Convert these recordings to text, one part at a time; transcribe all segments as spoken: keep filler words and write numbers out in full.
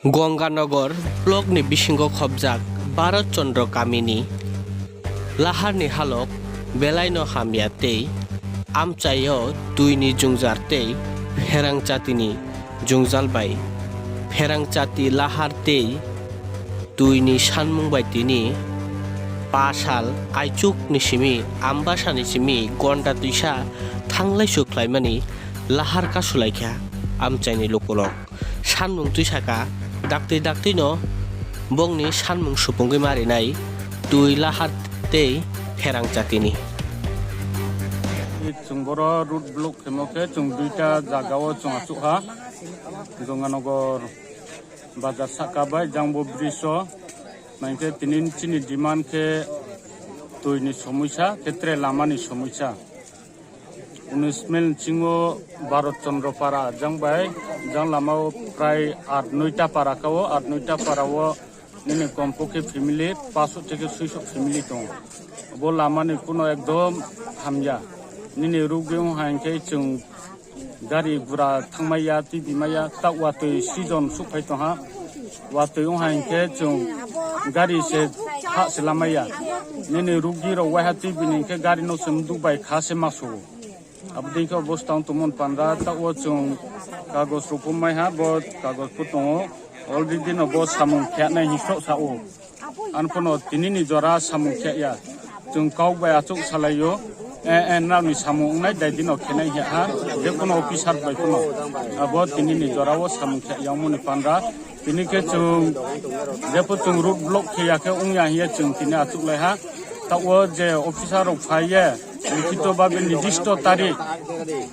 Gonganagar block ni bisingo khobjak Bharat Chandra kamini laharni halok belaino hamya tei amchaio twini jwngjal tei pherang chatini jwngjal bai pherang chati lahar tei twini sanmung bai tini pasal aichukni simi Ambasani simi gonda twisa thanglai suk khlaimani lahar kasulaikha amchaini lukurok. Sanmung twi saka, daktwi daktwino bongni sanmung supungwi marinai twi lahar tei pherang chatini. Chwng boro road block khemo khe chwng duita jagao chwng achukha, Gonganagar bazar saka bai Jangbo bridge o, mankhe tini chini demand khe twini somosya khe tre lamani somosya. Unis mil chingo Bharat Chandra para jang bai jang lama o prai at noita para ka o, at noita para o nini kompokhe family paso theke suiso family tongo. Bo lama ni kuno ekdom hamya. Nini rugwi wng hai khe chwng gari gura thangmaya, twi bimaya, ta watwi season suk phai tongha. Watwi wng hai khe chwng gari se ha se lamaya. Nini rugwi rok waiha twi bini khe gari no chwng duk bai kha se masu. Abo dei khe obo stang tongmon panda ta o chwng kagoj rok pho maiha, bo kagoj pho tongo. Already no bo samung khe nai hisok sa o. Ano phano tini ni jora samung khe ya. Chwng kok bai achuk salai o. Eh, eh, nrao ni samung wngnai dai dino khenai he ha. Je kono officer bai kono. Abo tini ni jora o samung khe ya moni panda. Tini khe chwng, jepho chwng road block khe ya khe wng ya hiya chwng tini achuk lai ha. Ta o je officer rok phai ye, likhito babe nidisto tarik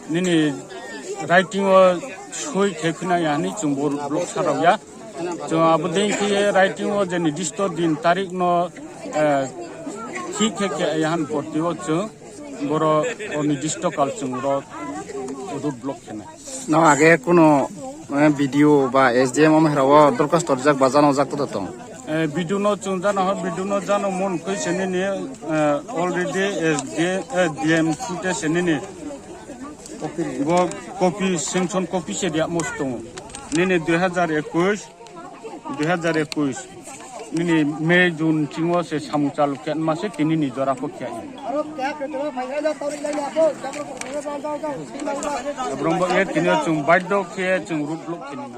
nini writing o soi khe khna ya hinwi chwng bo road block sa rok ya. Chwng abo dei khe writing o je nidisto din tarik no, eh, thik khe khe ya han porti o chwng boro o nidisto kal chwng ro road block khe nai. No age kuno, eh, B D O ba S D M omo herao dorkhasto rijak ba jano jak to tong. Eh, B D O no chwng jano ho, B D O no jano mon khe se nini, eh, already S D, eh, D M sute se nini. Bo copy, sanction copy se dia mos tongo. Nini dui hajar ekush, dui hajar ekush. Nini May, June chingo se samung chalu khe ma se tini ni jora pho khe. Borok bo ye tini chwng baidho khe chwng road block khe nini.